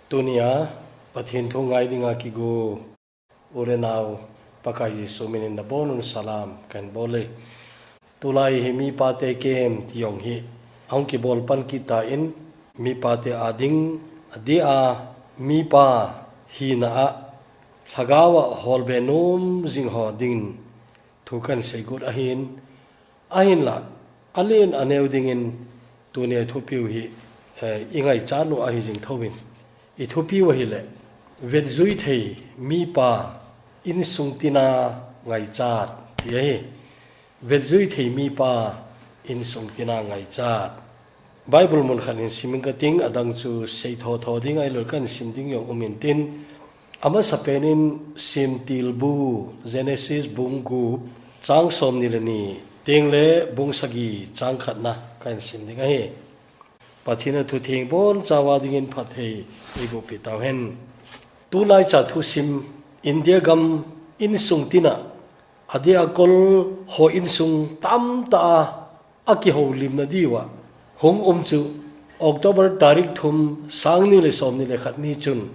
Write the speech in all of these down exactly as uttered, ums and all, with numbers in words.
Tunia Pathen thu ngai dinga kigo u le nau Pakai Jesu minin nabonun salam kahin bol e. Tulai hi mipate camp ti jong hi ahung kibol pan kit tan, mipate ading, adeh a mipa hina a lhagao a holbe nom jing ho dingin thu kahin seigot ahin, ahinla alen aneo dingin tunia thupiu hi, eh, i ngaichat u ahi jing thouvin. I thupiu ahile, vetjui thei mipa insung tina ngaichat ti ahi. Vetjui thei mipa insung tina ngaichat. Bible mun khat in simin kating, adang chu sei thotho ding ahilou le kahin sim ding jong umin tin, amasapen in Semtilbu, Genesis bung gup, chang somni le ni, tengle bung sagi chang khatna kahin sim ding ahi. Pathen a thutheng boncha uva dingin phatthei eiboh peh tauhen. Tunaicha thusim, India gam insung tina, adeh a Kol ho insung tamtah a akihoulimna diuva hung um chu October tarik thum, sang ni le somni le khat ni chun,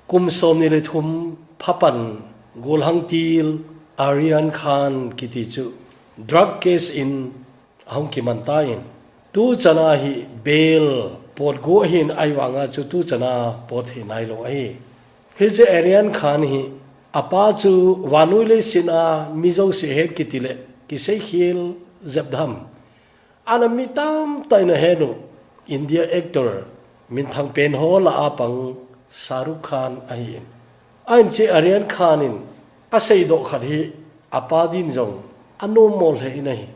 kum somni le thum phapan golhang til Aryan Khan kiti chu drug case in ahung kiman tan, tuchan a hi bail potgo ahin, ahivanga chu tuchan a potthei nailou ahi. Hiche Aryan Khan hi apa chu vannoi leiset a mi jouse het kiti le kiseikhel jep dam, ana mi tamtah in ahet u, India actor minthang pen ho lah a pang Shah Rukh Khan ahin. Ahin hiche Aryan Khan in aseidoh khat hi apa din jong anom mo lheh in ahi.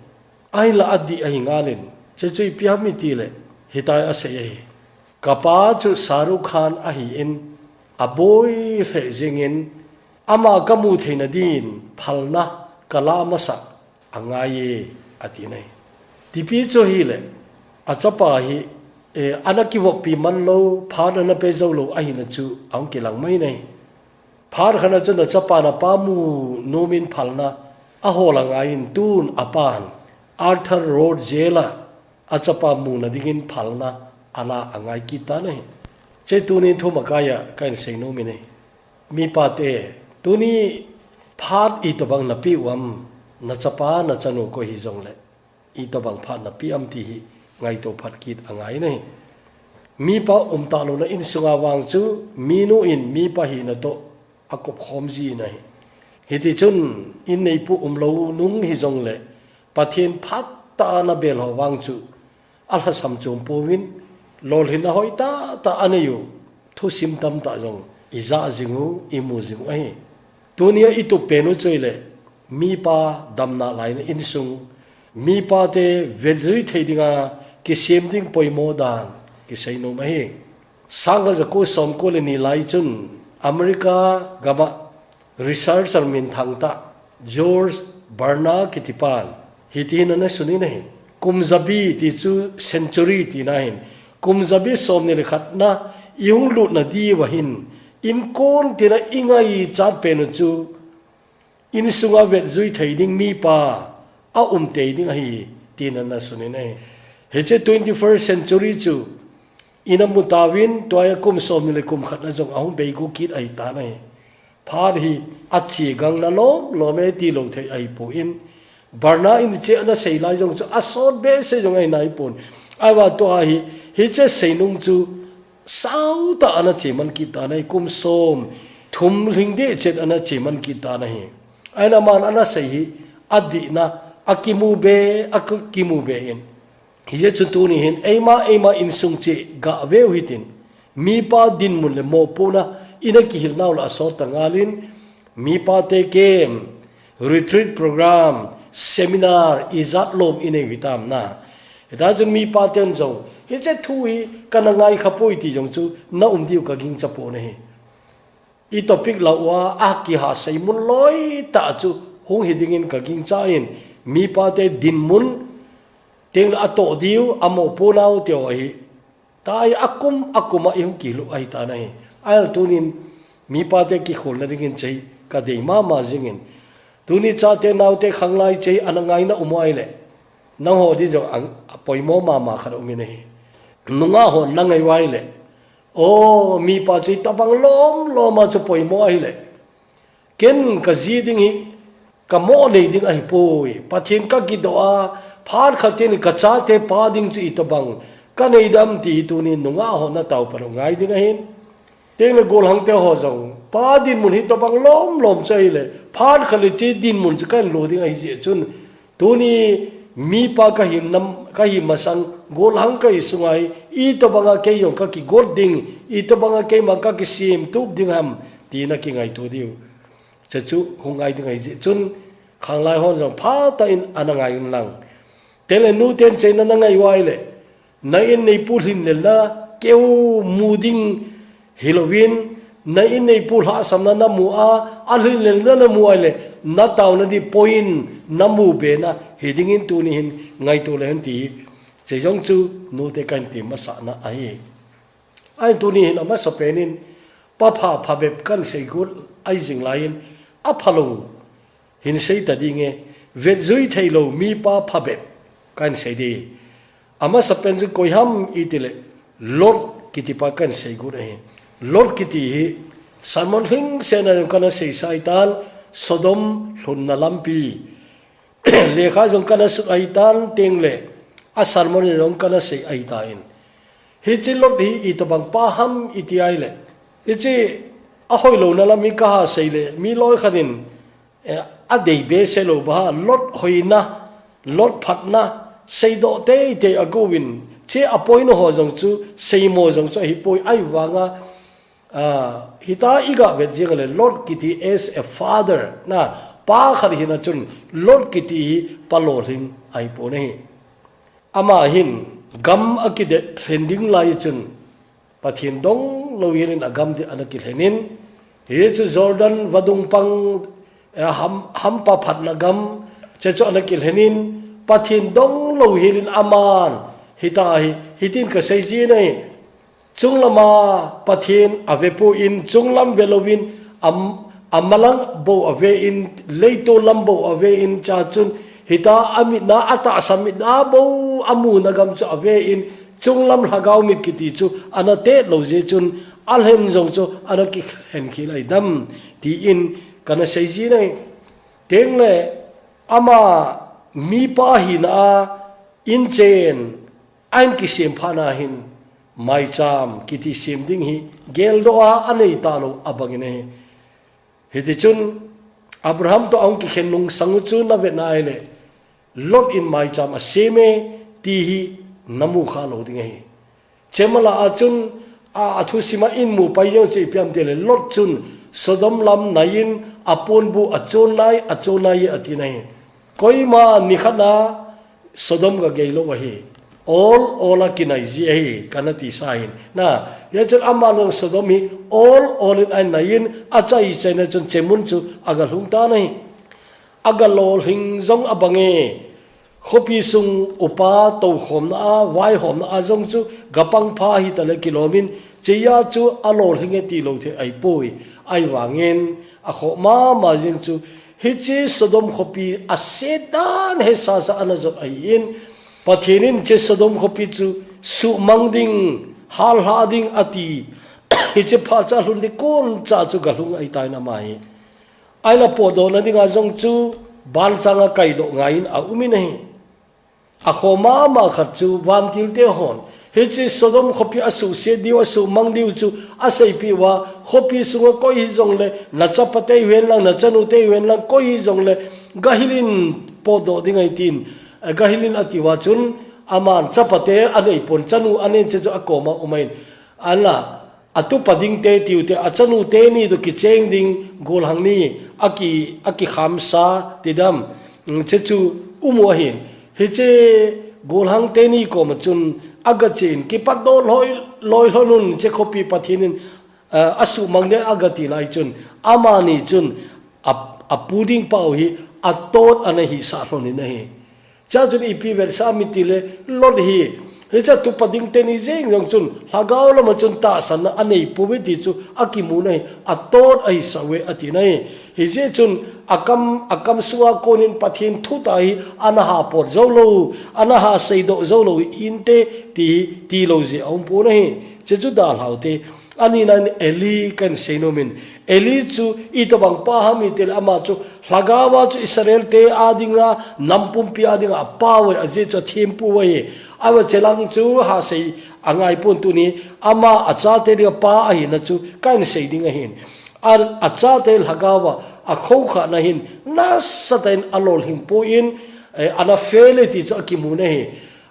Ahinla adih ahi ngalin, hiche chu ipi ham itile, hitia asei ahi. Kapa chu Shah Rukh Khan ahin, aboi lheh jengin, ama kamu theina din phalna kala masah angaiye, ati nai. Tipi chu ahile, achapa hi, eh, ana kivoppi man lou, phat ana pe jou lou ahina chu ahung kilang mai nai. Phat khat a chun achapan apa mu nomin phalna ahol angaiyin, tun apan Arthur Road jail a achapa muna dingin phalna ala angai kit tan ahi. Hiche tunin thumakai a kahin seinom in ahi. Mipate, tuni phat itobang napeh u ham, nachapa nachanu koi hijongle itobang phat napeh am ti hi ngaito phat kit angai in ahi. Mipa umtah louna insunga vang chu minu in mipa hina toh akopkhom ji in ahi. Hitichun in neipu umlou nung hijongle Pathen phatah a nabel ho vang chu alhasam chom pouvin, lolhinna hoitah tah anei u, thusim tamtah jong ija jing u, imu jing u ahi. Tunia itup pen u chu ahile, mipa damna laina insung, mipate vetjui thei dinga kisem ding poimo dan kiseinom ahi. Sang khat jako somko le ni lai chun America gam a researcher minthang tah George Barna kitipan hiti hin ana sun in ahi. Kum jabi ti chu century tina ahin, kum jabi somni le khatna ihung lutna diuva hin, inkon tina ingaichat pen u chu insunga vetjui thei ding mipa aum tei ding ahi, tin ana sun in ahi. Hiche twenty-first century chu ina mu tauvin, tua hi kum somni le kum khatna jong ahung beigu kit ahitan ahi. Phat hi ache gangna lom lom e tilou thei ahipon, Barna in hiche ana sei lai jong chu asot behseh jong ahi naipon. Ahivang tua hi, hiche seinung chu sautah ana cheman kit tan ahi, kum somthum lhing deh chet ana cheman kit tan ahi. Ahin aman ana sei hi adihna, akimu be, akimu be in. Hijeh chun tuni hin eima, eima insung cheh gah veu hitin, mipa dinmun le mopohna ina kihil nau lah a asot ta ngalin, mipate camp, retreat program, seminar ijat lom inei u hitam na. Hita chun mipaten jong hiche thu hi kana ngai khapoi ti jong chu na um diu kagingcha pon ahi. I topic lah uva akiha seimun loi tah chu hung hi dingin kagingcha in, mipate dinmun teng le atoh diu, amopoh nau tiu ahi. Tua hi akum akum a ihung kilu ahitan ahi. Ahile tunin mipate kikholna dingin hiche hi kadei mama jingin, tuni chate naote khanglai hiche hi ana ngaina um u ahile, nangho din jong apoimo mama khat aumin ahi. Nungah hon na ngai u ahile, O, mipa chu itobang lom lom a chu poimo ahile, ken kaji ding hi, kamo nei ding ahipoi. Pathen kakidoh a, phat khat teni kachate pa ding chu itobang kanei dem ti hi tuni nungah ho nataopan u ngai ding ahin. Tengle golhangte ho jong, pa dinmun hi itobang lom lom chu ahile, phat khat le hiche dinmun chu kahin lo ding ahi jeh chun, tuni mipa kahi nam, kahi masang, golhang kahi sunga hi, itobanga kei jong kakigot ding, itobanga keima kakisemtup ding ham, ti nakingaito diu. Chuchu hung ngai ding ahi jeh chun, khanglai hon jong phatah in ana ngai un lang. Tengle nuten cheina nangai uva ahile, na in neipu lhinlelna keu mu ding hilouvin, na in neipu lhahsamna namu a, alhinlelna namu ahile, nataona ding point namu bena hiding in tuni hin ngaito leu hen ti hi. Hiche jong chu nute kahin ti masana ahi. Ahin tuni hin amasapen in, pa pha phabep kahin seigot ahi jing lai in, aphalou hin seita ding e, vetjui theilou mipa phabep kahin sei ding. Amasapen chu koiham itile, Lot kitipa kahin seigot ahi. Lot kiti hi, sermon lhingsetna jong kana seisa ahitan, Sodom lhunna lampi. Lekha jong kana sut ahitan, tengle, a sermon jong kana sei ahitan. Hiche Lot hi itobang pa ham iti ahile, hiche ahoilouna lam hi kaha seile, mi loikhat in, eh, adei behseh lou banga, Lot hoina, Lot phatna, seidoh teitei agouvin, hiche apoimo ho jong chu, seimo jong chu ahipoi, ahivanga, ah, hitia iga vet jeng le, Lot kiti as a father, na, pa khat hina chun, Lot kiti hi pa lolhing ahipon ahi. Ama hin gam akidelhen ding lai chun, Pathen donglou helin agam ding ana kilhen in, hichu Jordan vadung pang, eh, ham, hampa phatna gam, hiche chu ana kilhen in, Pathen donglou helin aman, hitia hi, hitin kasei jin ahi, chunglama Pathen avepon, chunglam velouvin, am, amalang bou aven, leitol lam bou aven, chuchun, hitia amitna, atahsa mitna bou amuna gam chu aven, chunglam lhagao mit kiti chu ana tetlou jeh chun, alhen jong chu ana kilhen khel ahi dem, tin kana sei jin ahi. Tengle ama mipa hina a inchen ahin kisem phat na hin, maicham kiti sem ding hi geldoh a anei talou abang in ahi. Hiti chun Abraham toh ahung kikhen nung sang u chu navet na ahile, Lot in maicham asem e ti hi namu kha lou ding ahi. Hiche mala a chun, a, athusim a imu pai jeng chu ipi ham itile, Lot chun Sodom lam nai in aponbuh achon nai, achon nai e ati nai. Koima nikhat na Sodom gagei lou ahi. Ol, ol a kinai ji ahi, kana tisa hin. Na, hia chun aman jong Sodom hi ol, ol in ahin nai in, achai chaina chun hiche mun chu agalhung tan ahi. Agalolhing jong abang e. Khopi sung upa toukhomna a, vaihomna a jong chu gapang pha hitale kilom in, hichea chu alolhing e tilou thei ahipoi. Ahivangin, akhoh mama jeng chu, hiche Sodom khopi aset dan hesasa ana jot ahi in, Pathen in hiche Sodom khopi chu suhmang ding, hallha ding ati, hiche phat chu alhun ding koncha chu galhung ahitan ama hi. Ahinla potdohna dinga jong chu, banchang a kaidoh ngai in aum in ahi. Akhoh mama khat chu vantil te hon, hiche Sodom khopi asuhset diu, asuhmang diu chu aseipeh uva, khopi sunga koi hijongle, nachapa te hihen lang, nachanu te hihen lang, koi hijongle, gahil in potdoh ding ahi tin, gahil in ati uva chun, aman chapa te anei pon, chanu anen hiche chu akoma um ahin. Ahinla, atupa ding te tiu te, achanu teni toh kicheng ding, golhang ni, aki, akikhamsa, ti dem, mm, hiche chu um u ahin. Hiche golhang teni koma chun, agache in, kipatdoh loi, loi lhon un, hiche khopi Pathen in, ah, asuhmang ding agati lai chun, amani chun, a, apu ding pau hi, atot ana hisah lhon in ahi. Chuchun ipi vetsah ham itile, Lot hi, hiche atupa ding teni jeng jong chun, lhagao lama chun tahsanna anei pouve ti chu akimun ahi, atot ahisah uve ati nai. Hijeh chun akam, akam sunga konin Pathen thutah hi ana hapot joulou, ana haseidoh joulou inte ti, tilou jeh aum pon ahi. Hiche chu dalhau te. Anina in Eli kahin seinom in. Eli chu itobang pa ham itile ama chu lhagao a chu Israel te a dinga, nam pumpi a dinga apa uve, ajeh chu athempu uve. Ahivangin hiche lang chu hasei angaipon, tuni ama achate dinga pa ahina chu kahin sei ding ahin. A, achate lhagao a, akhoukhahna hin nasatah in alolhing poi, eh, ana fail e ti chu akimun ahi.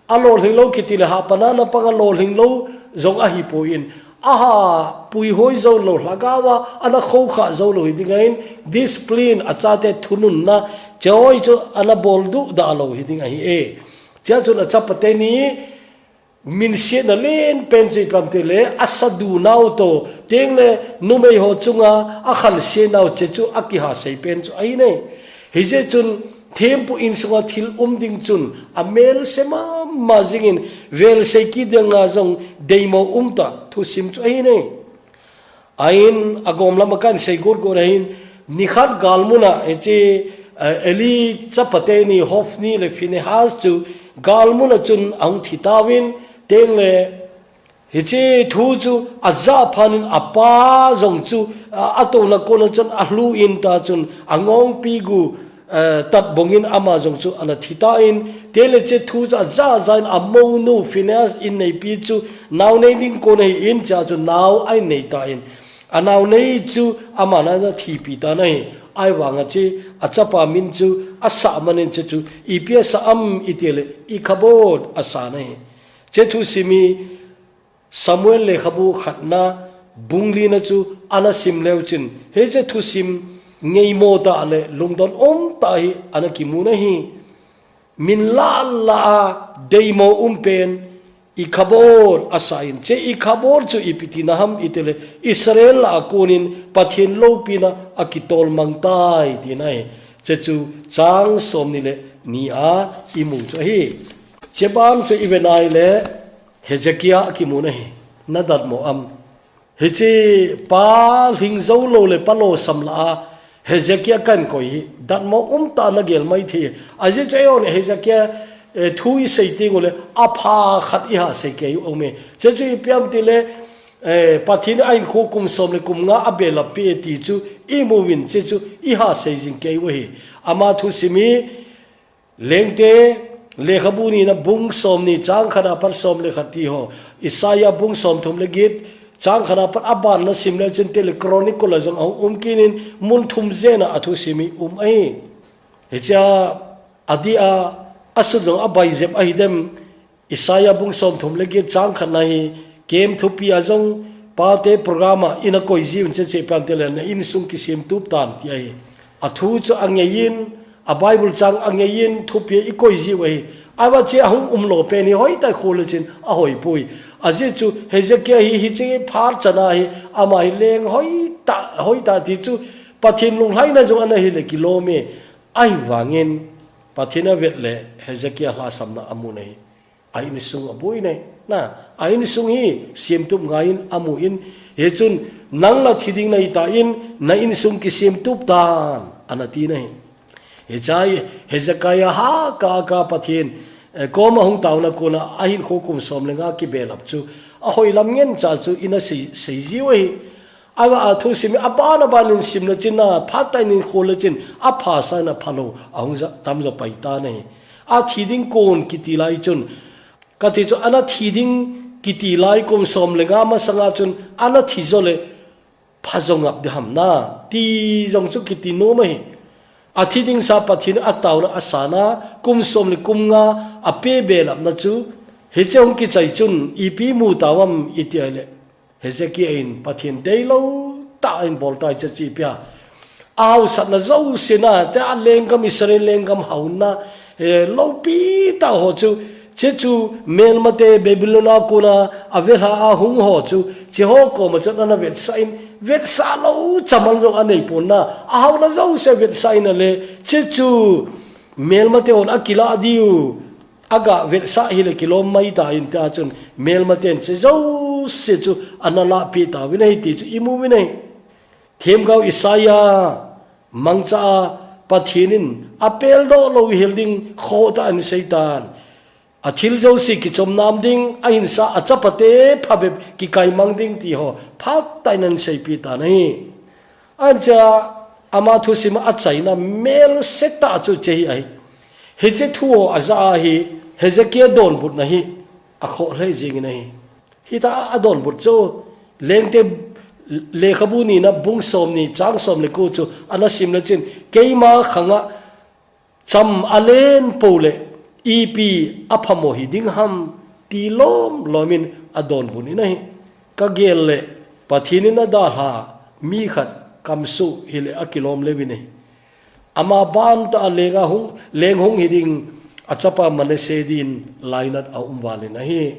Alolhing lou kitile hahpan a ana pang, alolhing lou jong ahipoi. Aha puihoi jou lou, lhagao a ana khoukhah jou lou hiding ahin, discipline, achate thununna, hiche hi chu ana bolduh da lou hiding ahi e. Hichea chun achapa teni minsetna lenpen chu ipi ham itile, asadu nau toh, tengle numei ho chunga akhanse nau, hiche chu akihasei pen chu ahi nai. Hijeh chun thempu insunga thil um ding chun amelse mama jingin, velsei kit dinga jong deimo umtah thusim chu ahi nai. Ahin agom lama kahin sei gotgot ahin, nikhat galmuna hiche, eh, Eli chapa teni Hophni le Phinehas chu galmuna chun ahung thi tauvin, tengle hiche thu chu ajah phat in apa jong chu, a, atouna kona chun alhu in ta chun angongpi gu, eh, tat bongin ama jong chu ana thi tan, tengle hiche thu chu ajah jah in amonu Phinehas inneipi chu naonei ding kon ahin, hichea chu nao ahin nei tan, anaonei chu ama ana thipi tan ahi. Ahivanga hiche achapa min chu asah manin hiche chu ipi asah ham itile Ikhabod asah ahi. Hiche thusim hi Samuel lekhabu khatna bung lina chu ana sim leu chun, hiche thusim ngeimo tah le lungdon umtah hi ana kimun ahi. Min lah lah a deimo um pen Ikhabod asah in, hiche Ikhabod chu ipi tina ham itile, Israel lah a konin Pathen loupina akitolmang tai tina ahi. Hiche chu chang somni le ni a imu chu ahi. Hiche bang chu ive nai le, Hezekiah akimun ahi, nadatmo am? Hiche pa lhing jou lou le pa losam lah a Hezekiah kahin koi hi datmo umtah nagel maithei. Ajeh chu eihon Hezekiah, eh, thu isei teng ule apha khat ihasei kei u aume. Hiche chu ipi ham itile, eh, Pathen in ahinkho kum som le kum nga abelap peh e ti chu imu uvin, hiche chu ihasei jing kei u ahi. Ama thusim hi Lengte lekhabu nina bung somni chang khatna pat som le khat ti ho, Isaiah bung somthum le get chang khatna pat aban nasim leu chun, tengle Chronicle a jong ahung um kit in, mun thum jena athusim hi um ahi. Hichea adih a asut jong abai jep ahidem, Isaiah bung somthum le get chang khatna hi camp thupi a jong pate program a ina koi jiuvin, hiche chu ipi ham itile na insung kisemtup tan ti ahi. Athu chu angeiyin, a Bible chang angeiyin, thupi a ikoi jiu ahi. Ahivang hiche ahung umlo pen hi hoitah in kholechun ahoipoi. Ajeh chu Hezekiah hi, hiche phat chana hi ama hi leng hoitah, hoitah ti chu Pathen lunglhaina jong ana hile kilom e. Ahivangin Pathen avet le Hezekiah lhasamna amun ahi. A insung aboi nai. Na, a insung hi semtup ngaiyin amun, hichun nang la thi ding nahi tan, na insung kisemtup tan, ana ti nai. Hichea Hezekiah ha kah kah Pathen, eh, koma hung taona kona ahinkho kum som le nga kibelap chu ahoi lam ngen cha chu ina sei, sei jiu ahi. Ahivang a thusim hi aban aban in simna chun na, phat tah in kholechun, aphasah in aphalou ahung ja, tamjo pai tan ahi. Athi ding kon kiti lai chun, kati chu ana thi ding kiti lai kum som le nga masanga chun ana thi jo le phajo ngap ding ham na, ti jong chu kiti nom ahi. Athi ding sa Pathen in ataona asana kum som le kum nga ape belapna chu, hiche hung kichai chun ipi mu tauvam iti ahile, Hezekiah in Pathen deilou tah in bol tai, hiche chu ipi ham. Ahaosatna jouse na, hiche a lenggam, Israel lenggam haona, eh, loupi tah ho chu, hiche chu melmate Babylon a kona avelha a hung ho chu, hiche ho koma chun ana vetsah in, vetsah lou chamal jong anei pon na, ahaona jouse vetsah in ale, hiche chu melmate hon akilah diu. Aga vetsah hile kilom mai tan, tia chun melmaten hiche jouse chu ana lahpeh tauvin ahi ti chu imu uvin ahi. Themgao Isaiah mangcha a Pathen in apeldoh lou hel ding khoh tah in asei tan. Athil jouse kichom nam ding, ahinsa achapate phabep kikaimang ding ti ho phatah in ahin seipeh tan ahi. Ancha ama thusim a achaina melse tah chu hiche hi ahi. Hiche thu ho ajah a hi Hezekiah donbutna hi akhoh lheh jingin ahi. Hitah a adonbut chu Lengte lekhabu nina bung somni chang som le ko chu ana sim le chun, keima khanga cham alen pou le ipi aphamo hiding ham ti lomlom in adonbut in ahi. Kagel le Pathen in adalha mi khat kamsuh hile akilom lheh in ahi. Ama bantah a leng ahung, leng hung hiding achapa Manasseh din lainat aum val in ahi.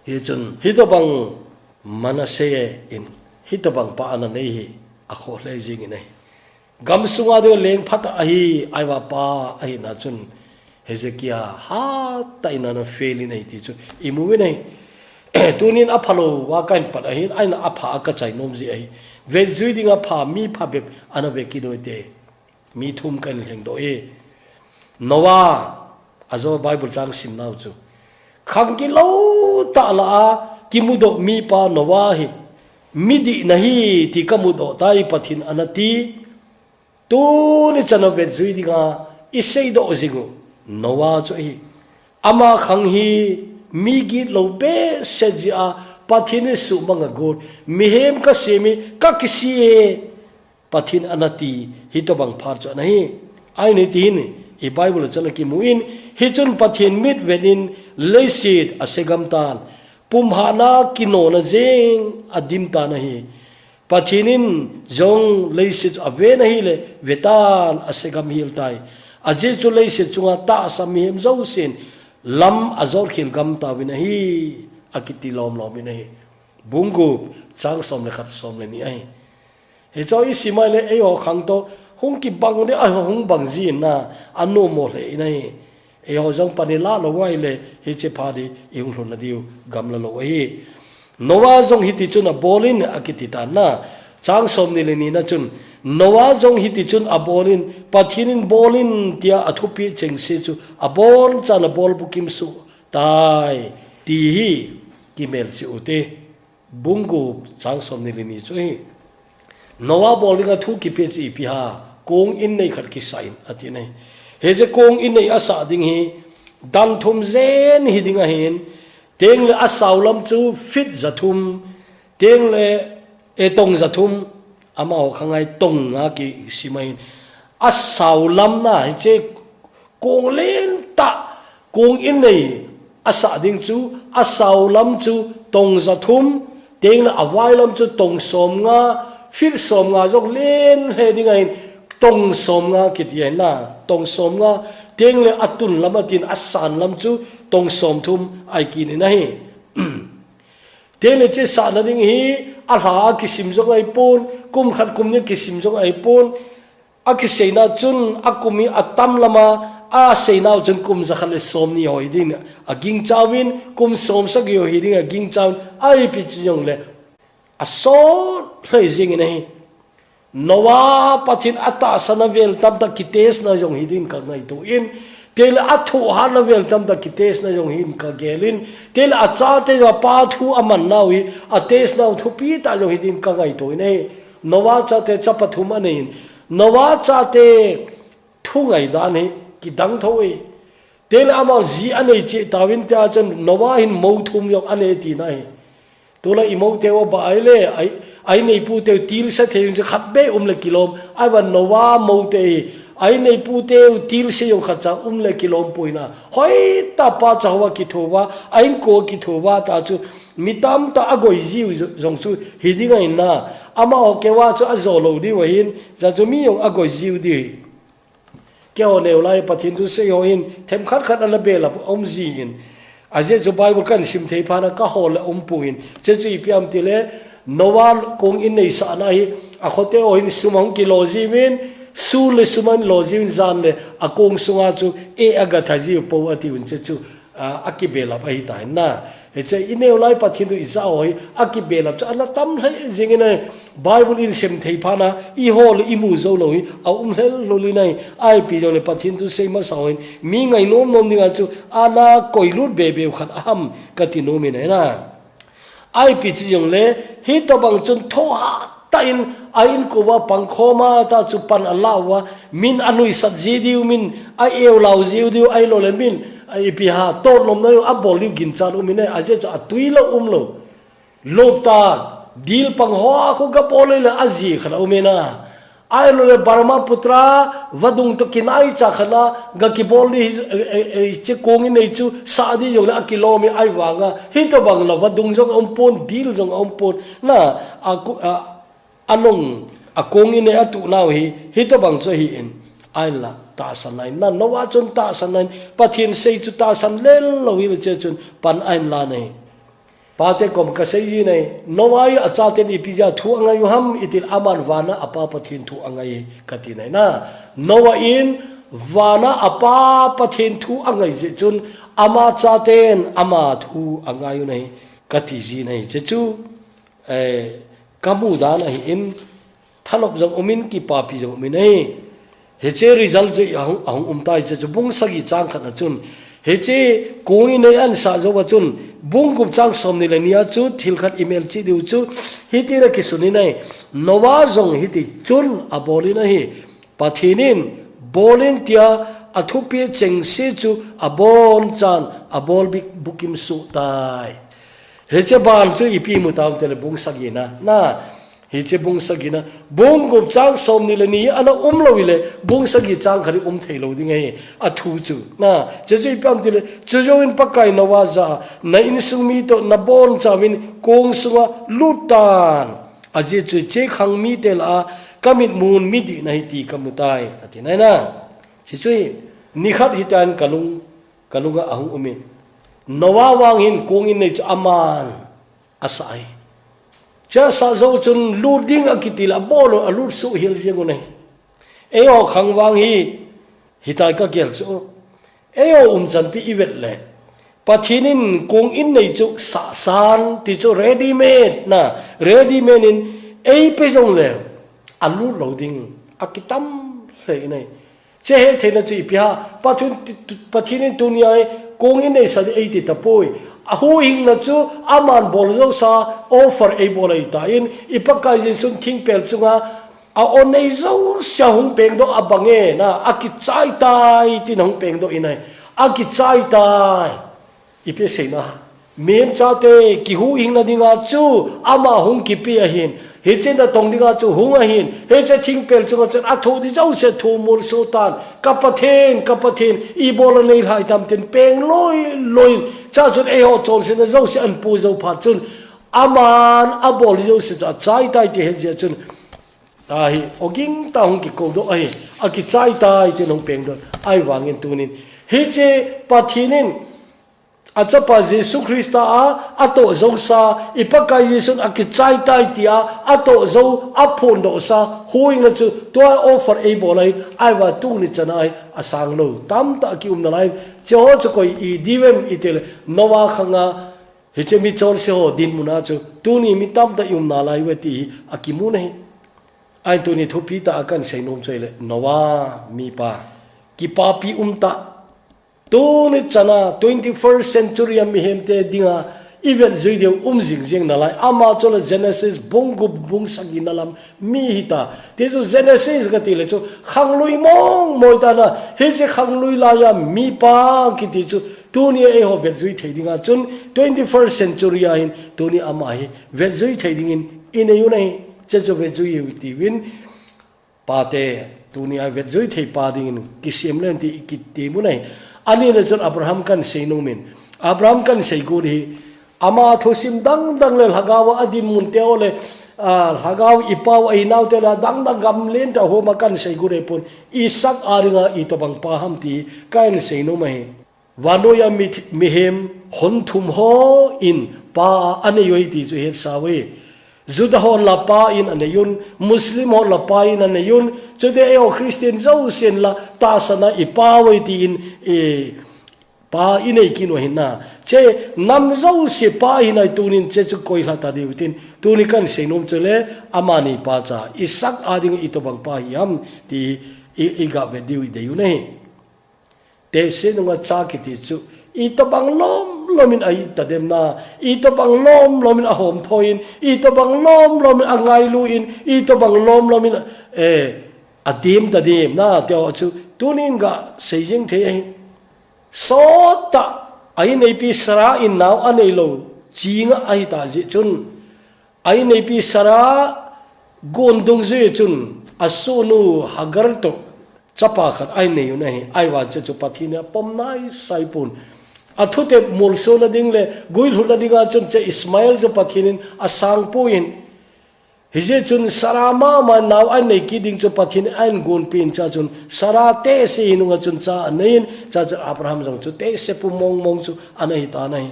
Hichun hitobang Manasseh in hitobang pa ana nei hi akhoh lheh jingin ahi. Gamsunga ding leng phatah ahi, ahivangin pa ahina chun Hezekiah hatah in ana fail in ahi ti chu imu uvin ahi. Tunin aphalou a kahin pat ahin, ahin apha a kachai nom jeh ahi. Vetjui dinga pha mi phabep ana ve kit u hite. Mi thum kahin lhengdoh e. Noah, ajo Bible chang simnau chu. Khang kilou tah lah a kimudoh mipa Noah hi midih nahi ti kamudoh tai Pathen in anati. Tuni chan a vetjui dinga iseidoh jing u Noah chu ahi. Ama khang hi mi gitlou behseh jeh a Pathen in suhmang agot. Mihem kasem hi kakise e. Pathen in anati, hitobang phat chu ana hi. Ahin hiti hin, i Bible chun akimu in, hichun Pathen mitvet in leiset asegam tan, pumhatna kinona jeng adim tan ahi. Pathen in jong leiset chu aven ahile, vetan asegam hel tai. Ajeh chu leiset chunga tahsa mihem jousen lam ajotkhel gam tauvin ahi, akiti lomlom in ahi. Bung gup, chang som le khat, som le ni ahi. Hichu isim a ahile, eiho khang toh hung kibang ding, ahung bang jin na, anom mo lheh in ahi. Eiho jong pan ilah lou ahile, hiche phat hi ihung lhun nadiu gamla lou ahi. Noah jong hitichun abol in akiti tan na, chang somni le ni na chun, Noah jong hitichun abol in, Pathen in bol in tia athupeh chengse chu abonchan abol bukim suh tai, ti hi kimelchih ute. Bung gup chang somni le ni chu ahi. Noah bol dinga thu kipe chu ipi ham, kong innei khat kisah in ati nai. Hiche kong innei asah ding hi dan thum jen hiding ahin, tengle asao lam chu feet ja thum, tengle, e, tong ja thum, amaho khang a hi tong a kisim ahin. Asao lam na hiche kong lentah, kong innei asah ding chu, asao lam chu tong ja thum, tengle avai lam chu tong somnga, feet somnga jong len lheh ding ahin, tong somnga kiti ahi na, tong somnga, tengle atun lam atin, asan lam chu tong somthum ahi kit in ahi. Tengle hiche sahna ding hi alha a kisim jong ahipon, kum khat kum ni kisim jong ahipon, akiseina chun akum hi atam lam a, aseinau chun kum ja khat le somni ho hiding agingcha uvin, kum som sagi ho hiding agingcha uvin, ahipi chu jongle asot lheh jingin ahi. Noah Pathen atahsan a vel tamtah kitest na jong hiding kangaito in, tengle athohhat na vel tamtah kitest na jong hiding kagel in, tengle achate jong apa thu amannau hi atest nau thupi tah jong hiding kangaito in ahi. Noah chate chapa thum anei in, Noah chate thu ngaidan hi kidang tho e. Tengle ama ji anei cheh tauvin tia chun Noah hin mou thum jong anei tina ahi. Tulai i moute u abah ahile, a, a inneipu teu tilse thei un chu khat beh um le kilom. Ahivangin Noah moute hi, a inneipu teu tilse jong khat cha um le kilom poi na. Hoitah a pa cha hoa kitho uva, a inko kitho uva ta chu mi tamtah agoi jiu jong chu hiding ahi na. Amaho keu a chu ajo lou diu ahin, ja chu mi jong agoi jiu diu ahi. Keiho neo lai Pathen thusei ho hin, themkhat khat ana belap aum jin. Ajeh chu Bible kahin sim thei phat na kahol le um poi. Hiche chu ipi ham itile, Noah kong innei sahna hi, akhote ho hin sum ahung kilo jiuvin, sun le sum ahin lo jiuvin jan le, akong sunga chu e agatha jiu pou atiuvin hiche chu, a, akibelap ahitai na. Hiche i neo lai Pathen thu i ja ho hi, a kibelap chu ana tam lheh jing in ahi. Bible in sem thei phat na, i hol i mu jou lou hi, a um lheh lheh in ahi. Ipi jong le Pathen thu sei masa ho hin, mi ngai nom nom ding a chu, ana koi lut be be u khat a ham ka ti nom in ahi na. Ipi chu jong le, hitobang chun tho ha tah in, a inko uva pangkhom a ta chu pan a la uva, min a nuisat ji diu, min a eu lau ji diu, ahilou le min, a ipi ha, tot nom na diu, a bol diu ginchat um in ahi, ajeh chu a tui lou um lou. Lop ta, dil pang ho a khu ka bol le a ji khat a um in a. Ahilou le Brahmaputra, vadung toh kinaicha khat a, ga kibol di hi, e, e, e, che kong in nei chu, sa di jong le a kilom in ahi vang a. Hitobang la vadung jong a um pon, dil jong a um pon. Na, a ku, a, a long, a kong in nei a tu nau hi, hitobang chu hi in. Ahin la, tahsan na in. Na, Noah chun tahsan na in. Pathen sei chu tahsan lel lou hi le che chun, pan ahin la nei. Pate kom ka sei ji nei, Noah in a chaten ipi jeh a thu a ngai u ham i ti le aman van a a Pa Pathen thu a ngai ka ti nei na. Noah in van a a Pa Pathen thu a ngai jeh chun ama chaten ama thu a ngai u nei ka ti ji nei. Che chu, eh, ka mu dan ahi in, thanop jong um in, kipapi jong um in ahi. Hiche result chu ahung, ahung um tai, che chu bung sagi chang khat na chun. Hiche kong in nei an sa jou a chun, bung gup chang som ni le ni a chu, thil khat i mel chih diu chu, hiti na kisun in ahi. Noah jong hiti chun a bol in ahi. Pathen in, bol in tia a thupeh cheng se chu a bon chan, a bol bik bukim suh tai. Hiche ban chu ipi mu tam ti le bung sagi na. Na, hiche bung sagi na, bung gup chang som ni le ni ana um lou i le, bung sagi chang khat i um thei lou ding ahi, a thu chu. Na, che chu ipi ham ti le, chu jou in Pakai Noah ja, na insung mi toh na bon chauvin kong sunga lut tan. Ajeh chu che khang mite lah a, ka mit mun mi dih na hi ti ka mu tai, a ti nai na. Che chu hi, ni khat hitan ka lung, ka lung a ahung um in. Noah vang hin kong in nei chu aman a sa ahi. Che a sa jou chun lut ding a kiti le a bol u a lut suh hel jeng u nei. Eiho khang vang hi, hitai ka gel chu. Eiho um chan pi i vet le. Pathen in kong in nei chu sa san ti chu ready made na. Ready made in ei pe jong le. A lut lou ding. A kitam lheh nei. Che he theina chu ipi ham, Pathen, Pathen in tuni a kong in nei sa di ei ti tapoi. A huhhingna chu aman bol jou sa offer ei bol ahi tan, i Pakai Jesun thingpel chunga a o nei jouse a hung pengdoh a bang e na, a kichai tai tin a hung pengdoh in ahi. A kichai tai. Ipi seina. Mihem chate kihuhhingna dinga chu ama hung kipe ahin. Hiche natong dinga chu hung ahin. Hiche thingpel chunga chun a thoh di jouse thomul suh tan. Ka Pathen, ka Pathen, i bol a nei lhai tam tin peng loi loi. Chua chun eiho chonsetna jouse an pu jou phat chun. Aman a bol jouse chu a chai tai ti het jeh chun. Ahi, ogin tah hung kikou doh ahi. A kichai tai tin hung pengdoh. Ahivangin tunin. Hiche Pathen in A Chapa Jesu Christa a, a toh jousa, i Pakai Jesun a kichai tai tia, a toh jou, a phondohsa, huhhingna chu, tua offer ei bol ahi, ahivang tuni chana ahi, a sang lou. Tamtah a kium nalai, hiche ho chu koi i diu vem i ti le, Noah khanga, hiche mi chonse ho dinmun a chu, tuni mi tamtah i um nalai uve ti hi, a kimu ahi. Ahin tuni thupi tah a kan seinom chu ahile, Noah, mipa, kipapi um tah, Tuni chana twenty-first century a mihemte dinga i vet jui diu um jing jing nalai. Ama chu la Genesis bung gup bung sagi na lam mi hita. Ti chu Genesis kati le chu khanglui mong mong tah na. Hiche khanglui laiya mipa kiti chu tuni a eiho vet jui thei dinga chun twenty-first century a hin tuni ama hi vet jui thei dingin i nei u ahi. Hiche chu vet jui u ti uvin. Pate, tuni a vet jui thei pa dingin kisem leng ti i kiti mu ahi. Ani na chun Abraham kan seinom in. Abraham kan sei got hi. Ama thusim dang dang le lhagao a dinmun te ho le, a, lhagao i pau a i nau te le dang dang gam lentah homa kan sei got ahi pon. Isaac a dinga itobang pa ham ti kan seinom ahi. Vannoi a mi, mihem hon thum ho in pa a nei u ahi ti chu hetsa uve. Juda hon la pa in a nei un, Muslim hon la pa in a nei un, chuteng eiho Christian jousen la tahsan a i pa uve tin, e, Pa inei kit u ahin na. Che nam jouse pa hinai tunin che chu koi lha ta diu tin. Tuni kan seinom chu le amani pacha Isaac a ding itobang pa hi ham ti i, i ga ve diu i dei u ahi. Tehse nunga cha kiti chu itobang lom lomin a it ta dem na, itobang lom lomin a hom thoin, itobang lom lomin a ngailu in, itobang lom lomin, eh, a dem ta dem na, tia chu tunin ga sei jing thei ahi. Sawt tah a inneipi Sarah in nau a nei lo chinga ahi ta jeh chun, a inneipi Sarah gon dungjuia chun a sohnu Hagar toh chapa khat a nei u ahi, ahivang che chu Pathen in a pom nai sai pon. A thutep molsona ding le guilhunna dinga chun che Ismael chu Pathen in a sang poi. Hijeh chun Sarah mama nau a nei kit ding chu Pathen in a gon pen cha chun Sarah tehse hi nunga chun cha a nei in, cha chun Abraham jong chu tehse pu mong mong chu ana hi ta ahi.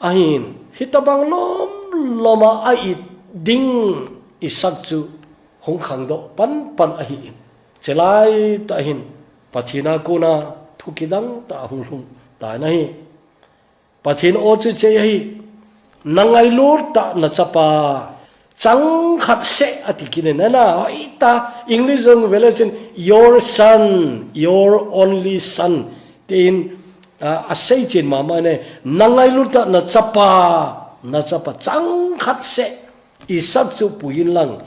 Ahin, hitobang lom loma a it ding Isaac chu hung khangdoh pan pan ahi in. Chelai tah hin, Pathen a kona thu kidang tah hung lhung ta ahi. Pathen aw chu che ahi, na ngailut tah na chapa, chang khat seh ati kit in na, hoi ta, English jong vele chun, your son, your only son, tin, a, a sei chen mama ne, na ngailut tah na chapa, na chapa, chang khat seh, Isaac chu pui in lang,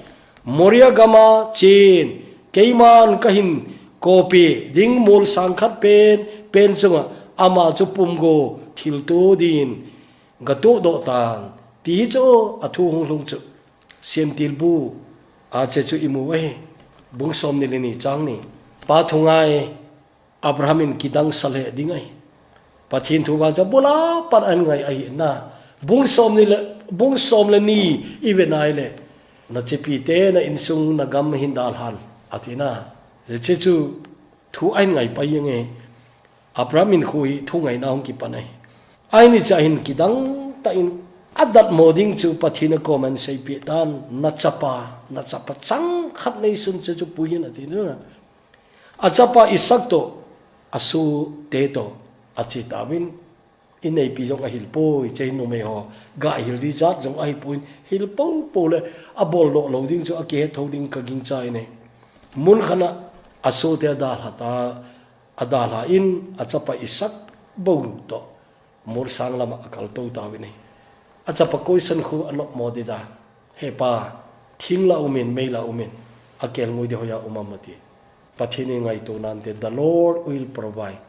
Moria gama chen, keiman ka hin kopi ding mol sang khat pen, pen chunga ama chu pumgo thilto din ga todoh tan, ti hi chu a thu hung lhung chu. Semtilbu a che chu i mu ahi, bung somni le ni chang ni. Pa thu ngai, Abraham in kidang sa lheh ding ahi. Pathen thu vang chu bula pat a ngai ahi na. Bung somni le, bung som le ni i ve nai le. Na chipite na insung na gam hin dalhan ati na. Che chu thu a ngai pai jeng e. Abraham in khu hi thu ngaina hung kipan ahi. Ahin cha hin kidang tah in a datmo ding chu Pathen a koma seipeh tan, na chapa, na chapa chang khat neisun che chu pui in ati na. A chapa Isaac toh, a sohte toh, a che tauvin, inneipi jong a hil poi, che numei ho, ga hil di jat jong ahi poi, hil popo le, a bol doh lou ding chu a kihet tho ding ka gingcha in e. Mun khat a a sohte a dalha ta, a dalha in, a chapa Isaac bou toh, mol sang lama a kaltou tauvin ahi. A chapa koisan khu a nopmo di dan. He pa, thing la um in, mei la um in, a kelngoi di hoiya um am ati. Pathen in ngaito nante, the Lord will provide.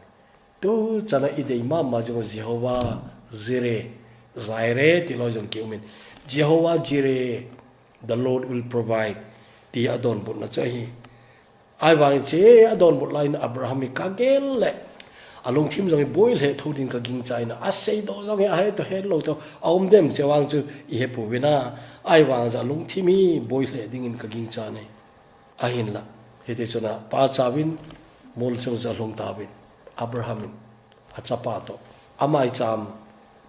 Tu chan a i dei mama jong Jehovah Jireh, Jireh ti lou jong ki um in. Jehovah Jireh, the Lord will provide. Ti a donbutna chu ahi. Ahivang che a donbut lai in Abraham hi ka gel le. A lungthim jong hi boi lheh tho din ka gingcha in a, seidoh jong hi a he toh he lou toh a um dem che vang chu i he pouvin a. Ahivang chu a lungthim hi boi lheh dingin ka gingcha in ahi. Ahinla. Hiti chun a pa chauvin mol chung chu a lhung tauvin. Abraham in a chapa toh. A maicham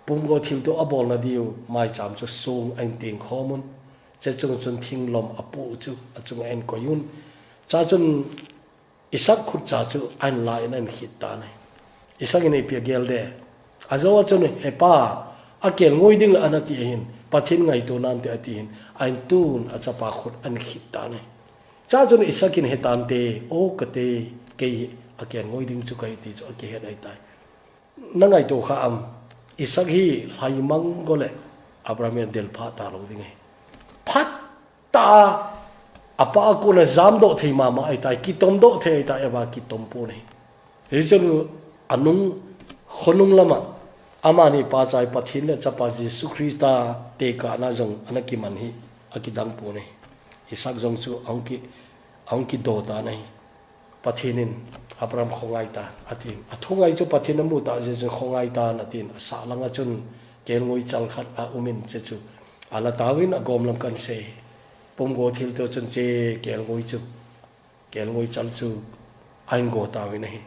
pumgo thilto a bolna diu maicham chu song a in teng khom un. Che chung chun thinglom a pu chu, a chung a in koi un. Cha chun Isaac khut cha chu a in la in a in khit tan ahi. Isaac in ipi a gel de. A jou a chun, he pa, a kelngoi ding la ana ti ahin, Pathen ngaito nante ati hin, a in tun a chapa khut a in khit tan ahi. Cha chun Isaac in he tante, o ka te, kei a kelngoi ding chu ka hi ti chu a kihet ahi tai. Na ngaito kha am, Isaac hi lhaimang go le Abraham in del pha ta lou ding ahi. Phat ta a pa a kona jamdoh thei mama ahi tai, kitomdoh thei ahi tai, ava kitom pon ahi. Hichun a nung, khonung lama, amani pa chai Pathen le chapa Jesu Christa tekahna jong ana kiman hi, a kidang pon ahi. Isaac jong chu a hung ki, a hung kido tan ahi. Pathen in Abraham khongai ta, ati. A thungai chu Pathen a mu ta, jeh chun khongai ta, ati. A sah langa chun kelngoi chal khat a um in che chu. A la tauvin a gom lam kan sei. Pumgo thilto chun che kelngoi chu. Kelngoi chal chu a in go tauvin ahi.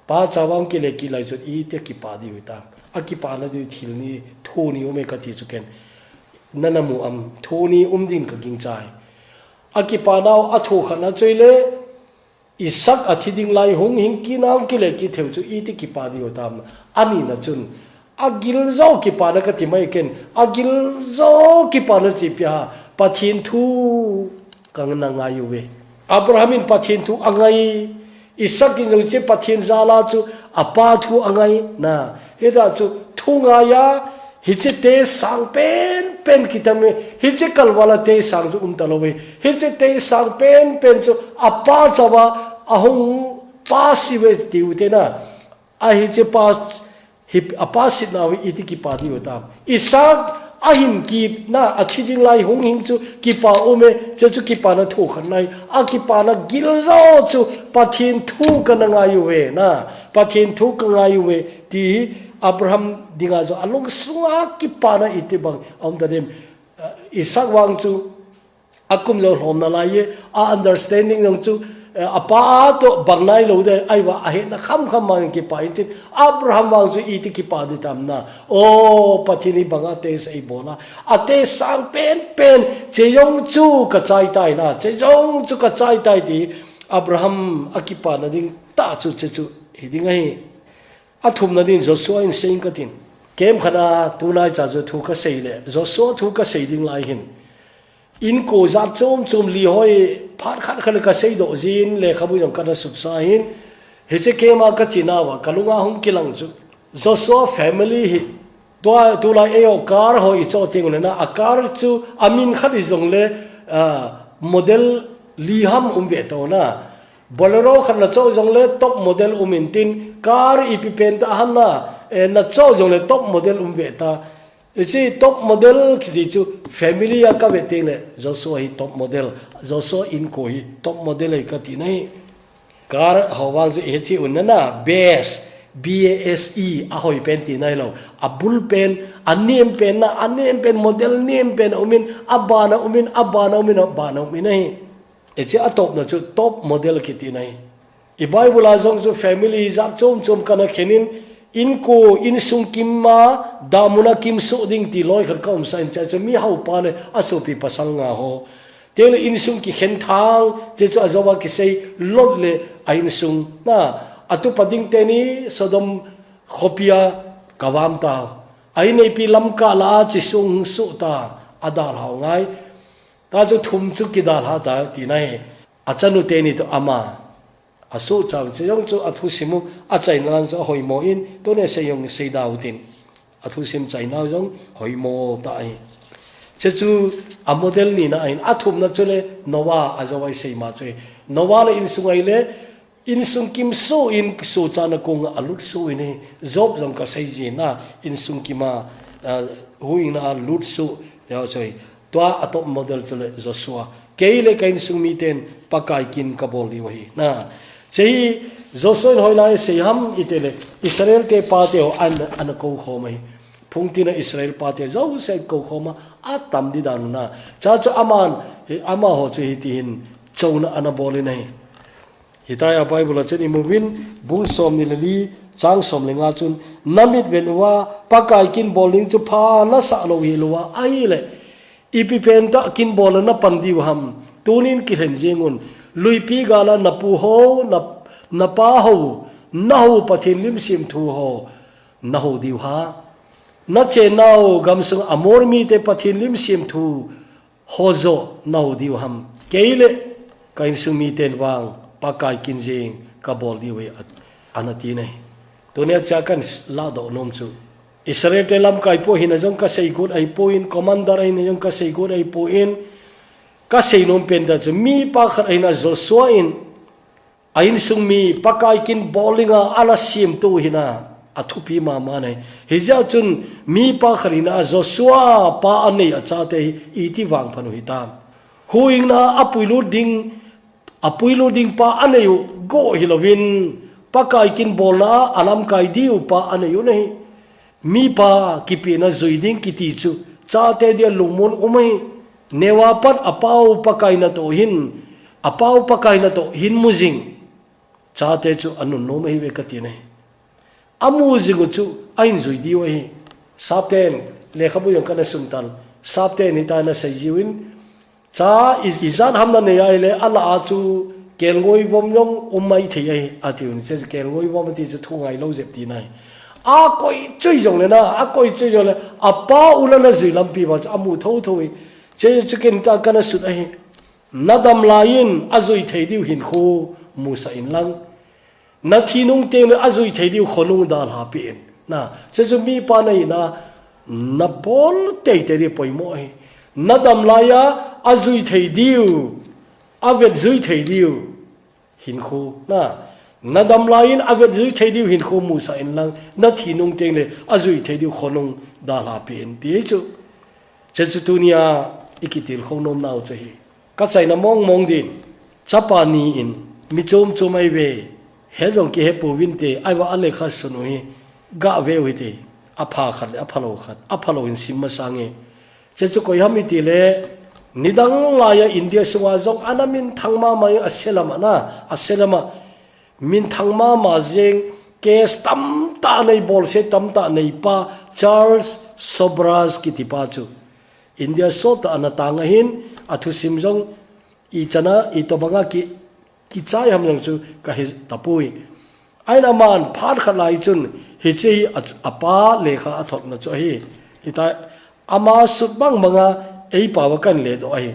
Pa chauva hung kile kit lai chun iti a kipa diu ta. A kipana diu thil ni, thu ni um e ka ti chu ken. Na na mu am, thu ni um din ka gingcha e. A kipanau a thu khat na chu ahile, Isaac athi ding lai hung hing kit nau kile kit theu chu iti kipa diu tam. Anina chun, agil jo kipana kati mai ken, agil jo kipana chu ipi ham, Pathen thu kana ngai uve. Abraham in Pathen thu angai, Isaac in jong hiche Pathen jal a chu apa thu angai na. Hita chu thu ngai a, hiche test sang penpen kitam e, hiche kalval a test sang chu um talou ve. Hiche test sang penpen chu apa chauva ahung pass ive tiu te na. A hiche pass hi, apa sitna uve iti kipa diu tam. Isaac ahin kit na, athi ding lai hung hing chu kipa um e, che chu kipana thu khat nai. Akipana gil jo chu Pathen thu kana ngai uve na. Pathen thu ka ngai uve ti Abraham dinga jo alungsunga kipana iti bang aum ta dem. Isaac vang chu akum jo lhomna lai e, a understanding jong chu, eh, apa a toh bang nailou de, ahivang ahetna khamkham mang kipa in tin, Abraham vang chu iti kipa di tam na. O, Pathen in banga test eibol a, a test sang penpen, che jong chu kachai tai na, che jong chu kachai tai ti, Abraham akipana ding tah chu che chu hi ding ahi. Athumna din Joshua in sei ing katin. Camp khat a tunaicha chu thu kasei le, Joshua thu kasei ding lai hin. Inko jat chom chom li hoi phat khat khat le kasei doh jin lekhabu jong kana suksa hin. Hiche camp a kache nauva, kalunga hung kilang chu Joshua family hi. Tua, tulai eiho car ho icho teng uleh na, a car chu amin khat ijong le, ah, model li ham um ve to na. Bolero khat nacho jong le top model um in tin, car ipi pen tah ham na, eh, nacho jong le top model um ve ta. Hiche top model kiti chu family a kave teng le, Joshua hi top model, Joshua inko hi top model ahi kati na hi. Car ho vang chu hiche un na na, base, B A S E, ahoi pen ti nai lou. Abul pen, anem pen na, anem pen model nem pen aum in, abana um in, abana um in, abana um in ahi. Hiche atopna chu top model kiti na hi. I Bible a jong chu family jat chom chom kana khen in, inko, insung kim a, damun a kimsoh ding ti loi khat ka umsa in, che chu mi haupa le asopi pasal nga ho. Teng le insung kikhen thang, che chu ajouva kisei Lot le a insung. Na, atupa ding teni Sodom khopi a kavam tau. A inneipi Lamka lah a chi sung suh ta, adalhau ngai. Ta chu thum chu kidalha ta ti na hi. Achanu teni toh ama. Asuh chang che jong chu athusim u, achaina lang chu ahoimo in, tuni sei jong sei dau tin. Athusim chaina jong hoimo ta ahi. Che chu a model nina ahin, athumna chu le Noah ajou a isei ma chu ahi. Noah le insung a ile, insung kimsoh in sohchatna kong a lut soh in ahi. Job jong kasei jin na, insung kim a, ah, huhhingna a lut soh, tia chu ahi. Tua atop model chu le Joshua. Kei le ka insung miten Pakai kin kabol diu ahi. Na, che hi Joshua in hoilai asei ham iti le Israel te pate ho ana, ana kou khom ahi. Phungtin a Israel pate jouse kou khom a, atam di dan u na. Che chu aman, amaho chu hiti hin chouna ana bol in ahi. Hitia Bible a chun imu uvin, bung somni le li, chang som le nga chun, namit vet uva, Pakai kin bol ding chu pha nasah lou hel uva ahile, ipi pen tah kin bol a napan diu ham, tunin kilhen jeng un, luipi gal a napu ho, na, napa ho, nahou Pathen lim semthu ho, nahou diu ham. Nachennau gamsung Amor mite Pathen lim semthu ho joh nahou diu ham. Kei le ka insung miten vang Pakai kin jeng kabol diu ahi, ana ti na hi. Tunia cha kahin ladoh nom chu, Israel te lamkai pu ahina jong kasei got ahipoi, commander ahina jong kasei got ahipoi, kasei nom pen tah chu mipa khat ahina Joshua in a insung mi Pakai kin bol dinga ana semtu hina, athupi mama na hi. Hijeh chun mipa khat hina Joshua pa anei achate hi iti vangphat u hitam. Huhhingna a apuilut ding, apuilut ding pa anei u go hilouvin, Pakai kin bolna a alamkai diu pa anei u na hi. Mipa kipehna jui ding kiti chu, chate dia lungmon um ahi. Neo a pat apa u Pakai natoh hin, apa u Pakai natoh hin mu jing. Chate chu anunnom ahiuve kati na hi. Amu jing u chu ahin jui diu ahi. Sapten, lekhabu jong kana sun tan. Sapten hitia ana sei jiuvin, cha i, ijat ham nanei a ahile, alah a chu Kelngoi vom jong um maithei ahi, ati un, hiche kelngoi vom ati chu thu ngailou jep tina ahi. Akoi chui jongle na, akoi chui jongle, apa u la ana jui lampi uva chu amu thotho e. Hiche chu ken ta kana sut ahi. Na dam laiyin ajui thei diu hinkho musah in lang, na thi nung tengle ajui thei diu khonung dalha peh in. Na, hiche chu mipa nahina, nabol teitei diu poimo ahi. Na dam laiya ajui thei diu, avet jui thei diu hinkho, na, na dam laiyin avet jui thei diu hinkho musah in lang, na thi nung tengle ajui thei diu khonung dalha peh in ti chu. Hiche chu tunia ikitilkhou nom nau chu ahi. Ka chaina mong mong din, chapa ni in mi chom chom ahi ve, he jong kihe pouvinte, ahivang a lekha sun u hi, gah ve u hite, apha khat le aphalou khat, aphalou hin sim masang e. Hiche chu koi ham itile, nidang laiya India sunga jong ana minthang mama in ase lam a na, ase lam a, minthang mama jeng, case tamtah nei, bolse tamtah nei pa, Charles Sobhraj kiti pa chu. India sot a ana tang ahin, athusim jong ichan a, itobang a ki, kichai ham jong chu kahe tapoi. Ahin aman phat khat lai chun, hiche hi a, apa lekha athotna chu ahi. Hitia ama sut bang banga eipao a kahin ledoh ahi.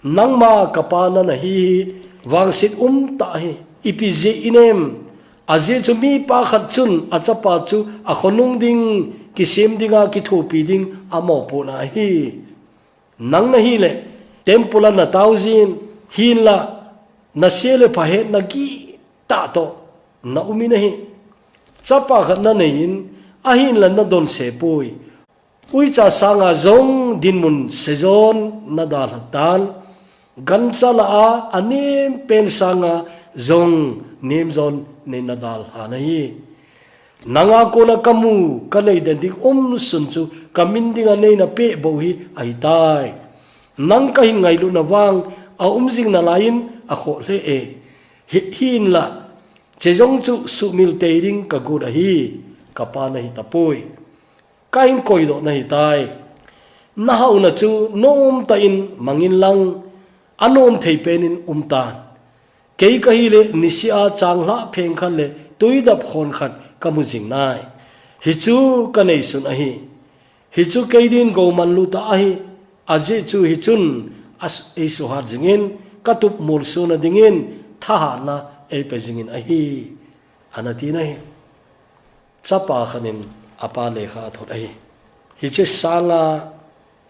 Nangma kapa nana hi hi, vangset umtah ahi. Ipi jeh inem? Ajeh chu mipa khat chun achapa chu akhonung ding, kisem dinga kithopi ding amopohna ahi. Nang nahile, temple a natao jin, hinla, nase le pha hetna gihtah toh na um in ahi. Chapa khat nanei in, ahinla nadonse poi. Uicha sanga jong dinmun sejon nadalha tan, gancha lah a anempen sanga jong nemjon nei nadalha nahi. Nanga kona kamu, kanei den ding umsun chu kamin dinga neina peh bou hi ahitai. Nang kahin ngailutna vang aum jing nalaiyin akhoh lheh e. Hi, hinla, hiche jong chu suhmil tei ding kagot ahi, kapa nahi tapoi. Kahin koidoh nahitai. Nahaona chu nomtah in mangin lang, anom thei pen in umtan. Kei kahile niseh a changlhah pheng khat le tuidap khon khat kamu jing nai. Hichu kaneisun ahi. Hichu kei din gou manlu tah ahi. Ajeh chu hichun as-, eisuhat jingin, katup molsona dingin thahatna eipe jingin ahi, ana tina ahi. Chapa khat in apa lekha athot ahi. Hiche sanga,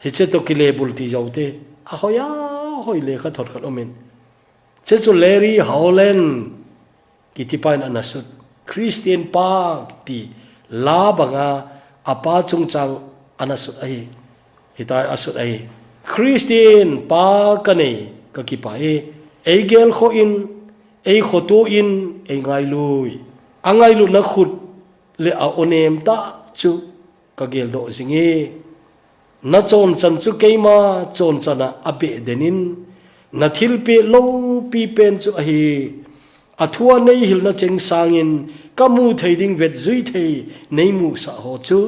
hiche toh kilebul ti joute, ahoi ahoi lekha thot khat umin. Hiche chu Larry Holland kitipa in ana sut. Christian pa ti la banga apa chungchang ana sut ahi. Hitia asut ahi. Christian pa kanei, kakipah e. Eigelkhoh in, eikhoto in, eingailui. Angailutna khut le aonem tah chu kageldoh jing e. Nachonchan chu keima chonchan a abeh den in, nathilpeh loupi pen chu ahi. Athua neihilna cheng sangin kamu thei ding vetjui thei neimusah ho chu,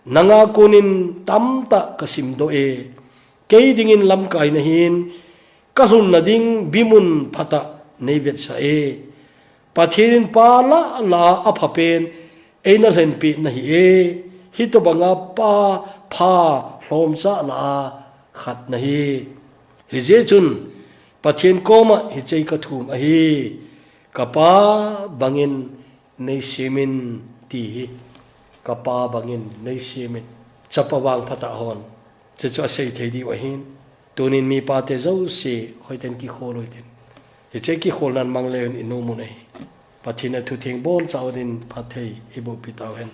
nanga konin tamtah kasimdoh e. Kei dingin lamkai nahin, kalhunna ding bimun phatah neivetsah e. Pathen in pa lah lah a aphapen einalhenpeh nahi e. Hitobanga pa pha lhomcha lah a khat nahi. Hijeh chun Pathen koma hiche kathum ahi. Kapa bangin neisemin ti hi. Kapa bangin neisemin. Chapa vangphatah hon hiche chu asei thei diu ahin. Tunin mipate jouse hoiten kikhol uhitin. Hiche kikholnan mangleu in inom un ahi. Pathen in athutheng boncha uva din phatthei eibohpi tauhen.